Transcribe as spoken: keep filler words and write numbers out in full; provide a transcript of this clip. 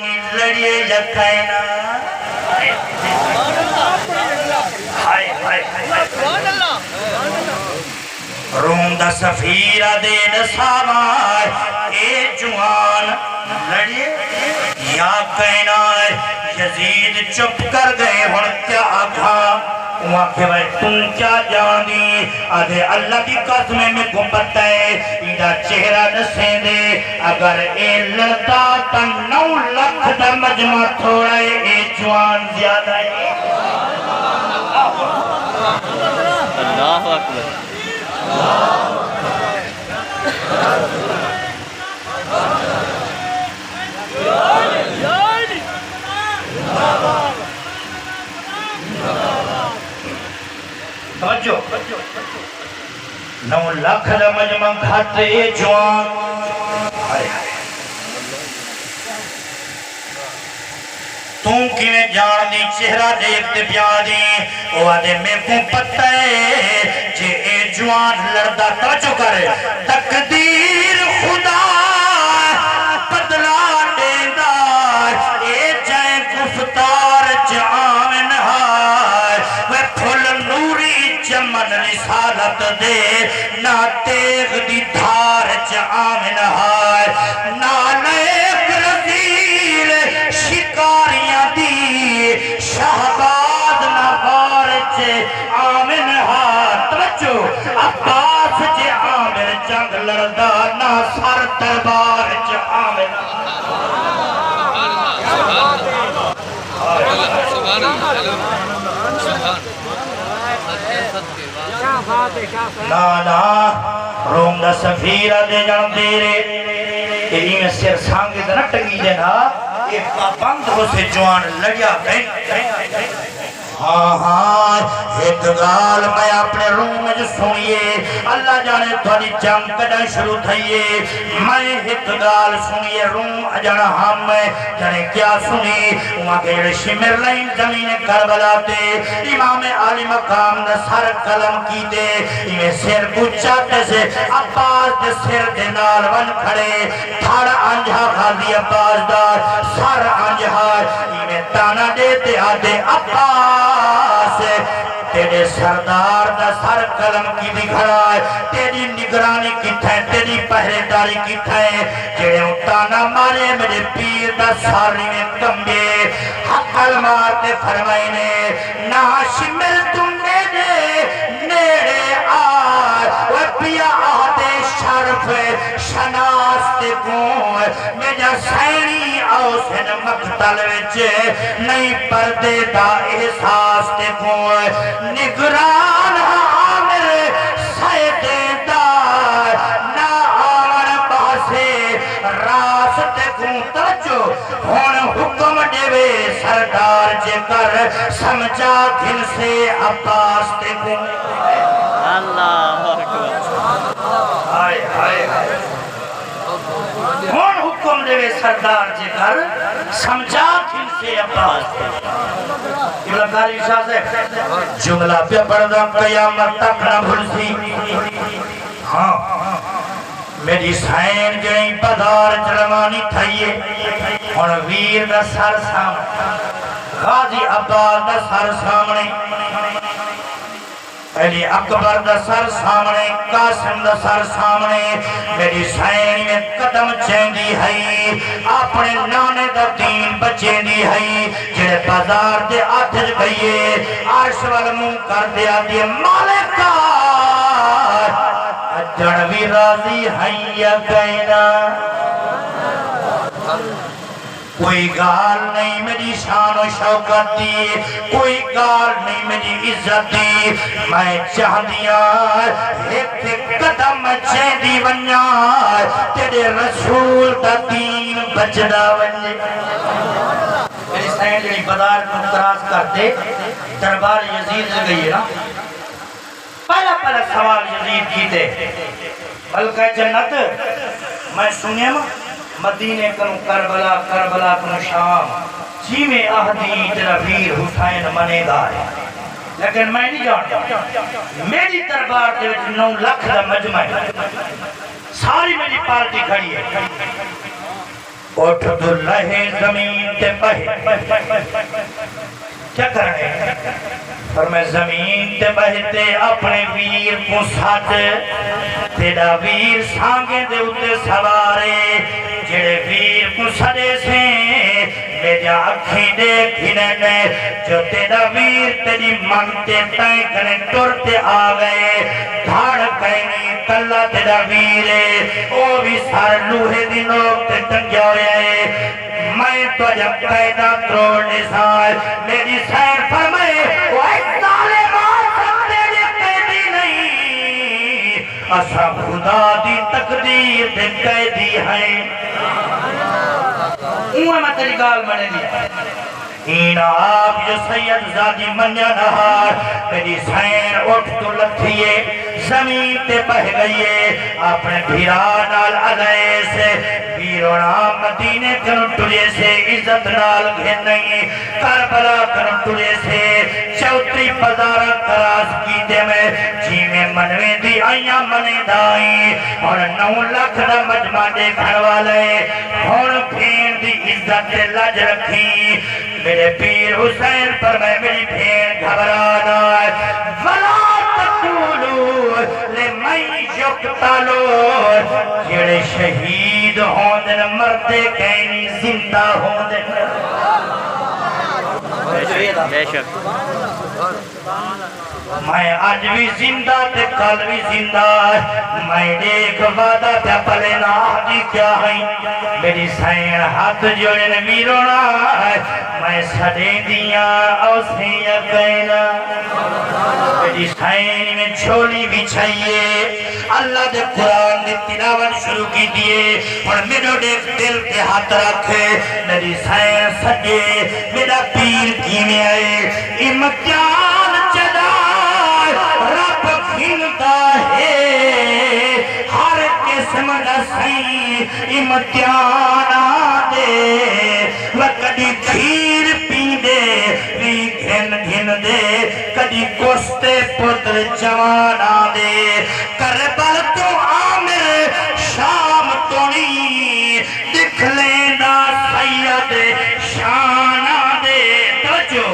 لڑیے یا کائنا؟ ہائے، ہائے، ہائے۔ روم دا سفیر آدھے، ݙساواں اے جوان لڑیے یا کائنا؟ یزید چپ کر ڳئے، ہݨ کیا آکھاں؟ اوں آکھے، وے توں کیا ڄاݨدی؟ آدھے، اللہ دی قسم ہے، میکوں پتہ ہے ایندا چہرہ ݙسیندے، اگر اے لڑدا تاں نو لکھ دا مجمع تھوڑا ہے، اے جوان زیادہ ہے۔ اللہ اکبر۔ توجہ۔ نو لکھ دا مجمع گھٹ اے جوان۔ ہائے ہائے۔ توں کیویں ڄاݨدی چہرہ ݙیکھ تے پیا ݙیں؟ او آدھے، میکوں پتہ اے جے اے جوان لڑدا، توجہ کر، تقدیر خدا بدلا ݙیندا اے، جئیں گفتار چ آون ہا۔ وے پھل نوری چمن رسالت دے، نہ تیغ دی دھار چ آون ہا۔ نالیک رذیل شکاریاں دی، شہباز نہ وار چ آون ہا۔ توجہ، عباس جے عامر جنگ لڑدا، نہ سر دربار چ آون ہا۔ سبحان اللہ۔ سبحان۔ نہ، نہ، روم دا سفیر آدھے، ڄاݨدے رے، تے ایویں سر سانگے تے نہ ٹنگیجے نا، اے پابند ہوسے جوان لڑیا کائنی۔ ہاں، ہاں، ہک ڳالھ میں اپݨے روم وچ سݨیے، اللہ ڄاݨے تہاݙی جنگ کݙاں شروع تھئی ہے۔ میں ہک ڳالھ سݨیے، روم اڄݨ ہم جݨے کیا سݨی؟ اوں آکھے، جیڑھے شمر لئیں زمین کربلا تے امام عالی مقام دا سر قلم کیتے، ایویں سر کوں چٹ سے عباس دے سر دے نال ونڄ کھڑے۔ دھڑ انجھا غازی عباس دا، سر انجھا، ایویں تانا ݙے تے آہدے، عباس، تیݙے سردار دا سر قلم کیتی کھڑا ہے، تیݙی نگرانی کتھائے، تیݙی پہرے داری کتھائے؟ جیڑھے اوں تانا مارے، میݙے پیر دا سر ایویں کنبے۔ ہکل مار تے فرمائینے، نہ شمر توں میݙے نیڑے آ، او پیا آہدے شرف شناس تیکوں، میݙا سئیݨی اوس ہن مقتل وچ، نئیں پردے دا احساس تیکوں۔ نگران ہا عامر سیدیں دا، نہ آوݨ ٻہسے راس تیکوں۔ توجہ، ہݨ حکم ݙیوے سردار جے کر، سمجھا گھنسے عباس تیکوں۔ اللہ اکبر۔ ہائے، ہائے، ہائے۔ ہݨ حکم ݙیوے سردار جے کر، سمجھا گھنسے عباس تیکوں۔ قبلہ قاری شاہ صاحب، جملہ پیا پڑھدا، قیامت تک نہ بھلسی۔ ہاں، میݙی سئیݨ جیڑھی بازار چ روانی تھئی ہے، ہݨ ویر دا سر سامݨے، غازی عباس دا سر سامݨے، علی اکبر دا سر سامݨے، قاسم دا سر سامݨے، میݙی سئیݨ ایویں قدم چیندی ہئی، اپݨے نانے دا دین بچیندی ہئی۔ جیڑھے بازار دے اتھ اچ ڳئی ہے، عرش ول منہ کر تے آہدی ہے، مالکا، اڄݨ وی راضی ہئیں یا کائنا؟ کوئی ڳالھ نئیں میݙی شان و شوکت دی، کوئی ڳالھ نئیں میݙی عزت دی۔ میں چاہندیاں ہک قدم چیندی ونڄاں، تیݙے رسول دا دین بچدا ونڄے۔ میݙی سئیݨ جیڑھی بازار کوں کراس کر تے دربار یزید اچ ڳئی ہے نا، پہلا پہلا سوال یزید کیتے، ملکہ جنت، میں سݨیم مدینے کنوں کربلا، کربلا کنوں شام، جیویں آہدی تیݙا ویر حسین منیندا ہے، لیکن میں نہیں ڄاݨدا۔ میݙی دربار دے وچ نو لکھ دا مجمع ہے، ساری میݙی پارٹی کھڑی ہے۔ اٹھ توں لہہ زمین تے ٻہہ۔ کیا کرݨے؟ فرمائے زمین تے ٻہہ تے اپݨے ویر کوں سݙ۔ تیݙا ویر سانگے دے اتے سوار اے۔ جیڑھے ویر کوں سݙیسیں، میݙیاں اکھیں ݙیکھ گھنن جو تیݙا ویر تیݙی منگ تے تیں کنے ٹر تے آ ڳئے۔ دھڑ کائنی، کلھا تیݙا ویر اے، او وی سر لوہے دی نوک تے ٹنگیا ہویا اے۔ میں تہاݙیاں قیداں تروڑ ݙیساں۔ میݙی سئیں فرمائے، او اے ظالما، سب تیݙے قیدی نہیں، اساں خدا دی تقدیر دے قیدی ہیں۔ اونویں میں تیݙی ڳالھ منیندی۔ ایں نہ آکھ جو سید زادی منیا نہ ہار۔ میݙی سئین اٹھ توں لتھی اے، زمین تے ٻہہ ڳئی اے۔ اپݨے بھرا نال الیس، ویروݨا، مدینے کنوں ٹریسے، عزت نال گھن نہیں، کربلا کنوں ٹریسے۔ چوتری بازاراں کراس کیتے میں، جیویں منویندی آئیاں منیندا آئیں۔ ہݨ نو لکھ دا مجمع ݙیکھݨ والا اے، ہݨ بھیݨ دی عزت تے لڄ رکھیں۔ میݙے پیر حسین فرمائے، میݙی بھیݨ گھبرا نہ، ولا تقولوا لمن یقتل، جیڑھے شہید ہوندن مردے کائنی، زندہ ہوندن۔ بے شک۔ میں اڄ وی زندہ تے کل وی زندہ۔ میں ݙیکھ وعدہ پیا پلیندا، آہدی کیا ہئی؟ میݙی سئین ہتھ جوڑن، ویروݨا، میں سݙیندی آں، اوسیں یا کائنا۔ میݙی سئین میں جھولی وچھائی اے، اللہ دے قرآن دی تلاوت شروع کیتی اے۔ ہݨ میݙو ݙیکھ دل تے ہتھ رکھ، میݙی سئین سݙے، میݙا پیر کیویں آئے؟ امتحان جݙاں رب گھندا ہے، ہر قسم دا سئیں امتحان آندے۔ و کݙی کھیر پیندے وی گھن گھن دے، کݙی کشتے پتر جوان آندے۔ کربل توں عامر شام توڑیں ݙکھ لیندا سید شان آندے۔ توجہ۔